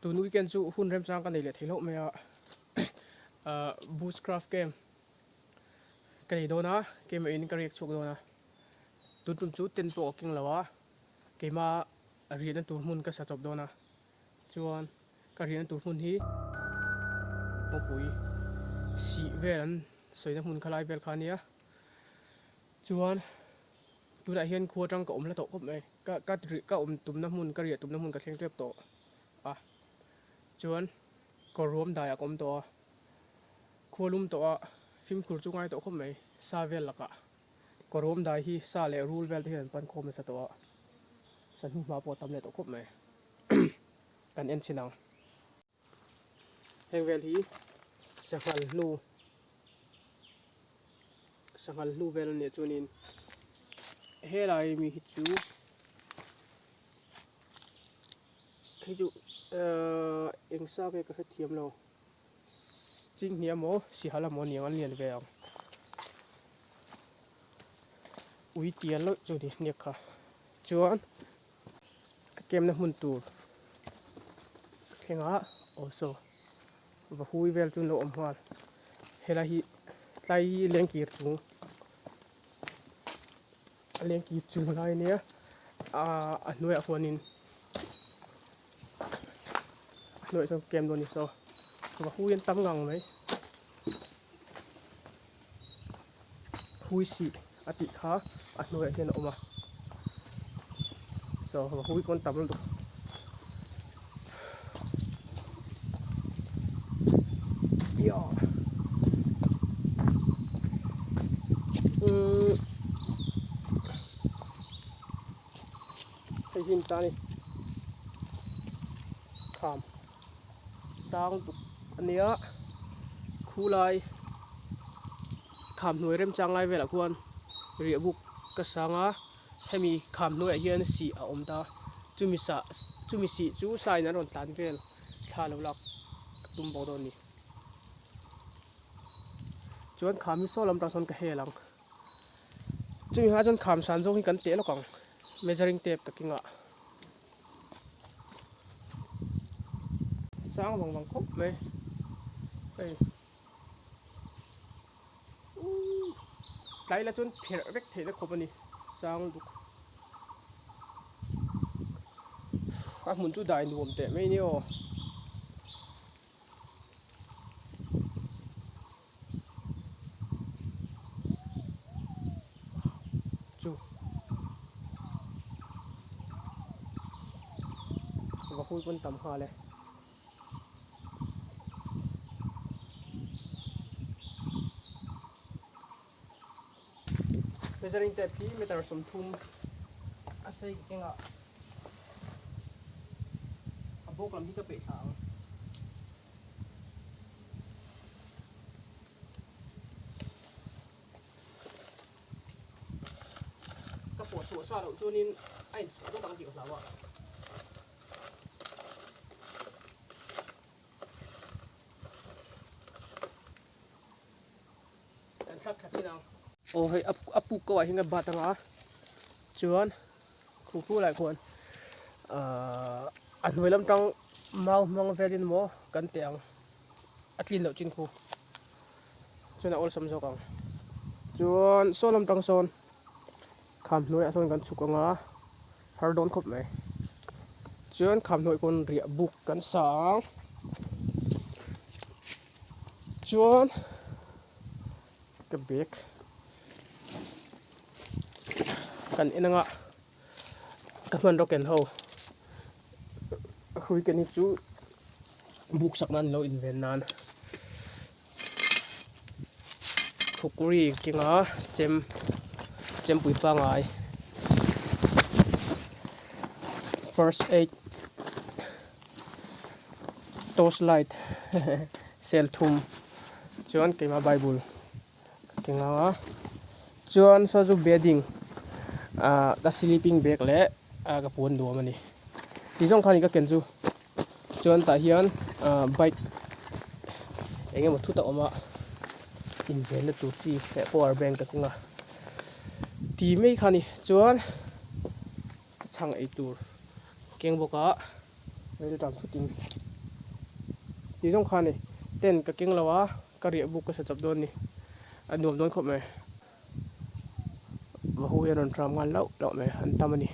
Tun weekend chu hun remchang ka nei leh thei hlauh mai a, ahh bushcraft camp ka nei dawn a, keimah in ka riak chhuak dawn a, tun tum chu tent pawh ka keng lo a, keimah riahna tur hmun ka sa chawp dawn a, chuan ka riahna tur hmun hi khawpui sih vel an sawina hmun kha lai vel kha a nia, chuan tunah hian khua atang ka awm hla tawh khawp mai. Ka ka ka awm tumna hmun ka riah tumna hmun ka thleng tep tawh a chuan kawr ruam daiah ka awm tawh a khua lum tawh a fimkhur chu ngai tawh khawp mai sa vel lakah kawr ruam dai hi sa leh rul vel te hian an pan khawm nasa tawh a sa hnuhma pawh a tam leh tawh khawp mai kan en chhin ang. Heng vel hi sanghal hnu sanghal hnu vel a nih chuanin helai mi hi chu hei chu ehh eng sa nge ka hrethiam lo chinghnia maw sihal amaw aniang an lian ve ang ui tial loh chu ni hniak kha chuan ka kemna hmun tur. Thlengah aw saw va hui vel chu an lo awm nghal helai hi tlai lengkir chung a lengkir chung lai ania ahh a hnuaiah khuanin a hnuaiah chuan kem dawn a ni saw va hui an tam ngang mai hui sih a tih kha a hnuaiah hian a awm a saw va hui pawn tam lutuk umm hei hi an ta a ni kham sang tuk a nia khulai kham hnuai remchang lai velah khuan riah buk ka sang a hemi kham hnuaiah hian sih a awm ta chumi sah chumi sih chu sa in an rawn tlan vel thla lo lak ka tum bawk dawn a ni chuan kham hi saw lam tang sawn ka hel ang chumi hma chuan kham san zawng hi kan teh lawk ang measuring tape ka keng ah. Sang vang vang khawp mai hei uuh tlai la chuan pherh vek theihna khawp a ni sang duk a hmun chu dai nuam teh mai nia aw. Chu va hui pawn tam nghal e. Measuring tape hi meter 30 a sei kengah a bawk lam hi ka peih thla ang. Ka pawh chhuah sa loh chuanin a inchhuah dawt ang tih ka hlau a. Kan thlak thla thin ang. Aw hei a puk ko ah hian ka bat anga chuan khu khu lai khuan ahh a hnuai lam tang mau hmang velin maw kan teh ang a tlin loh chin khu chuan a awlsam zawk ang chuan saw lam tang sawn kham hnuaiah sawn kan chhuk anga har dawn khawp mai chuan kham hnuai pawn riah buk kan sa ang chuan ka bag kan en anga ka hmanraw ken ho hrui ken hi chu buk sak nan lo inven nan khukri kenga chem chempui pangai first aid torch light sel thum chuan keimah bible ka keng ang a chuan saw chu bedding ah ka sleeping bag leh ah ka puan nuam a ni tih zawng khan ka ken chu chuan tah hian ah bike eng emaw thut a awm a invenna tur chi leh power bank ka keng a tih mai kha a ni chuan chhang ei tur keng bawk a. Rel tan thut in Tih zawng kha a ni. Tent ka keng lo a, ka riah buk ka sa chawp dawn a ni. A nuam dawn khawp mai. Vahu hi a rawn tram nghal lauh lauh mai, an tam a ni.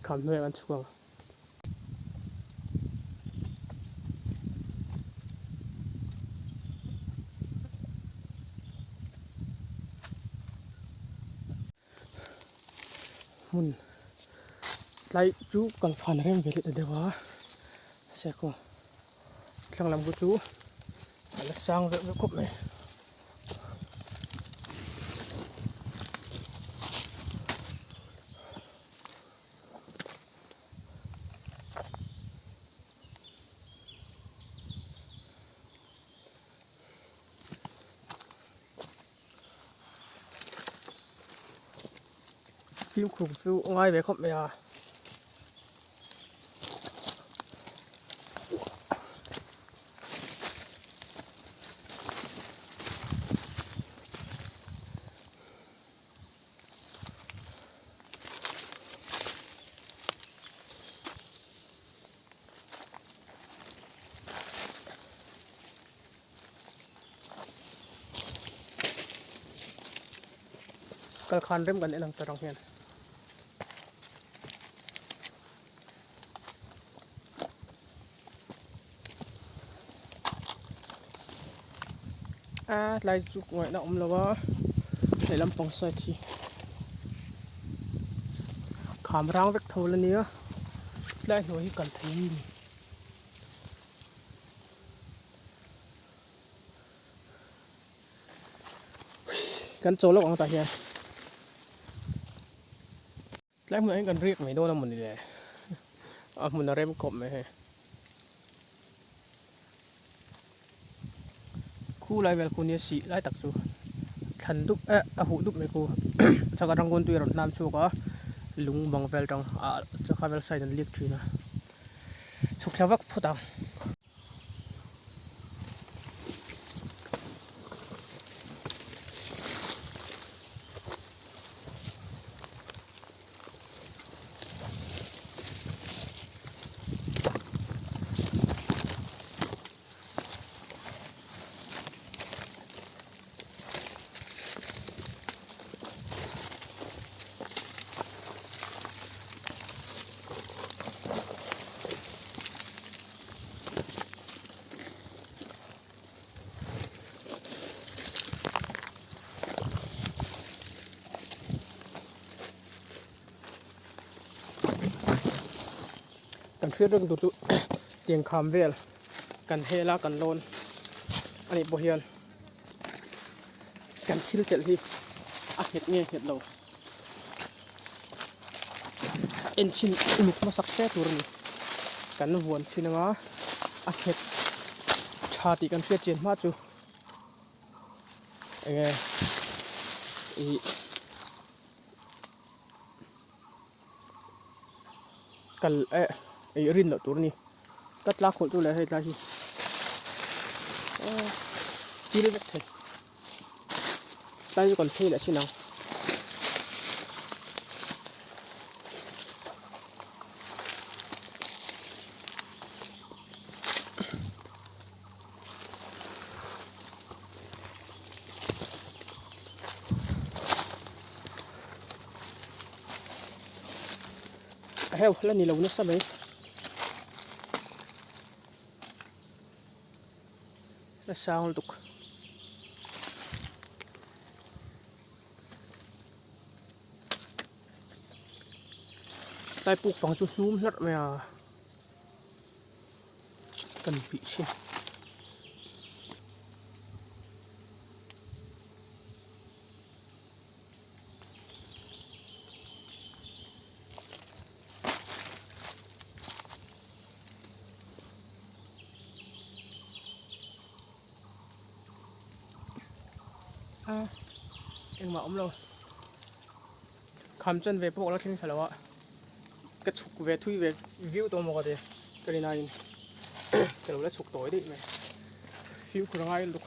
Kham hnuaiah kan chhuk ang. Hmun tlai chu kalkhan a rem ve leh ta deuh a mahse khaw thlang lam khu chu a la sang deuh deuh khawp mai. Fimkhur chu a ngai ve khawp mai a. Kalkhan rem kan en ang tarang hian. A tlai chu ngaihna awm lo a hei lampang side hi kham rang vek tho la nia tlai hnuai hi kal thei a ni. Kan chaw lawk ang tah hian tlai hmunah hian kan riak mai dawn a mawni le a hmun a rem khawp mai hei khu lai vel khu nia sih lai tak chu thlan dup eh a huh dup mai khu chak atang khawn tui a rawn hlam chhuak a lung bang vel tang ah chakha vel side an lik thin a chhuk thla vak phawt ang. Kan hriat reng tur chu tiang kham vel kan hel a kan lawn a nih pawh hian kan thil chelh hi a nghet nge nghet lo. En chhin uluk hmasak hle tur a ni. Kan vuan chhin anga a nghet tha tih kan hriat chian hma chu enge ih kal eh ih rin loh tur a ni. Ka tlak hawlh chu leh hei tlai hi thil vek thei. Tlai chu kan phei leh chin ang. Heuh la ni lo nasa mai. A sang lutuk. Tlai puk pang chu hnum hlarh mai a kan bih thin. A engmah awm lo kham chan ve pawh ka la thleng thla lo a ka chhuk ve thui ve viau tawh maw ka ti ka rin aiin ka lo la chhuk tawi daih mai fimkhur a ngai lutuk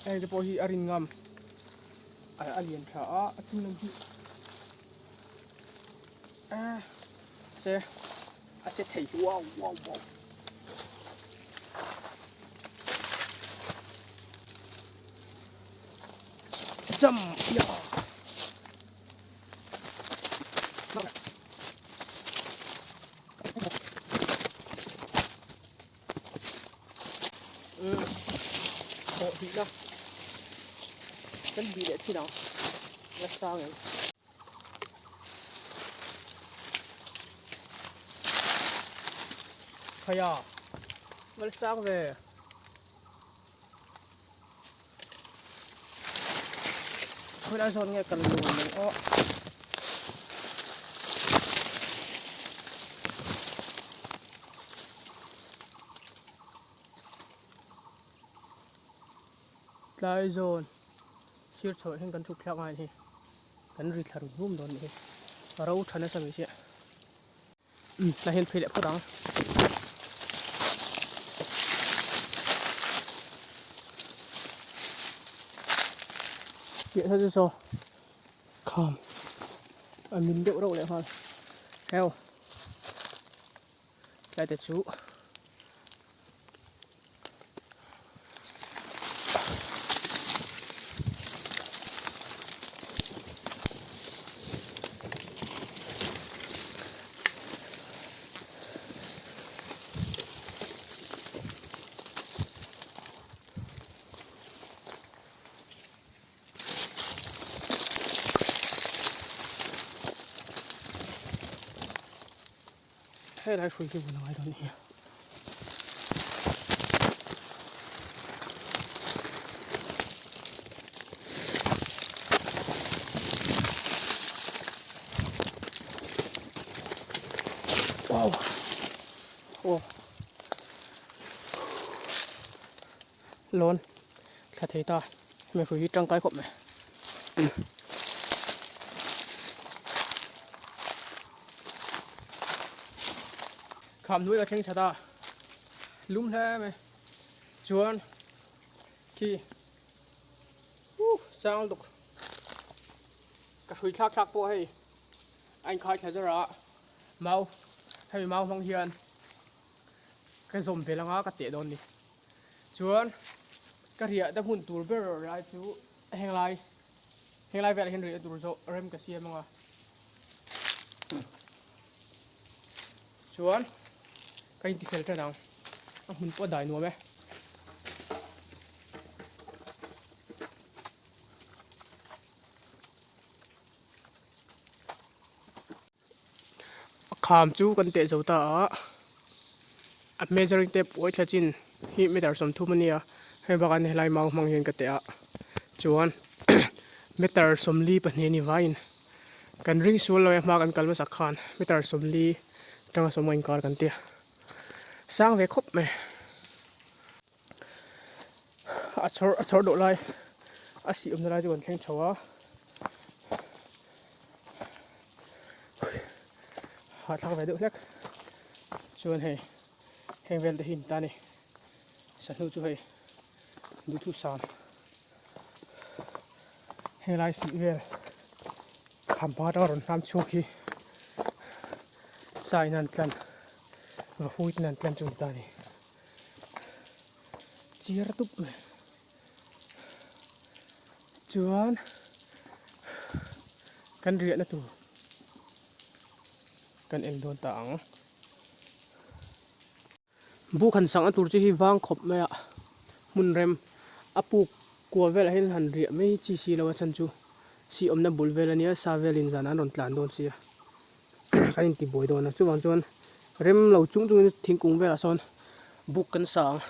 heng te pawh hi a rin ngam a lian tha a a chung lam hi a se. A che thei wow wow wow. Jump ya. Umm thawh hnih na kan bih leh thin ang la sang em. Khaia va la sang ve. Khawilai zawn nge kan lun ang aw. Tlai zawn sir chhoh hian kan chhuk thlak ngai hi kan ri thla rum rum dawn nih hi ro tha nasa mai sia umm tlai hian phei leh phawt ang. Piah saw chu saw kham a min deuh reuh leh nghal heo. Tlai te chu Helai hrui hi vun a ngai dawn hi. Wow. Oh. Lawn thla thei ta. Hemi hrui hi tangkai khawp mai. Kham hnuai ka thleng that a, lum hle mai chuan khi uh sang lutuk ka hrui thlak thlak pawh hei a inkhai thla zar a mau hemi mau hmang hian ka zawm vel anga ka teh dawn a ni chuan ka riah na hmun tur ber lai chu henglai henglai velah hian riahna tur zawh rem ka siam anga. Chuan ka intifel tan ang a hmun pawh a dai nuam e. A kham chu kan teh zo ta a a measuring tape uai thla chin hi meter 30 a nia hei bakah helai mau hmang hian ka teh a chuan meter 42 a ni vaiin. Kan ring sual lo e hma kan kal hmasak khan meter 40 atanga sawma inkar kan tia sang ve khawp mai a chhawr a chhawr dawh lai a sih awmna lai chu kan thleng chho a hahthlak ve deuh hlek chuan hei heng vel te hi in ta a ni sahnu chu hei duhthusam. Helai sih vel kham panga atanga rawn hlam chhuak hi sa in an tlan vahui ten an tlan chu a ni ta a ni chiar tup mai chuan kan riahna tur kan en dawn ta ang. Buk han sangna tur chu hi vang khawp mai a, hmun rem a puk kua velah hian han riah mai chi si lo a chhan chu si awmna bul vel a nia sa velin zan an rawn tlan dawn sia kan inti buai dawn a chuvang chuan rem lo chung chungin thingkung velah sawn buk kan sa ang.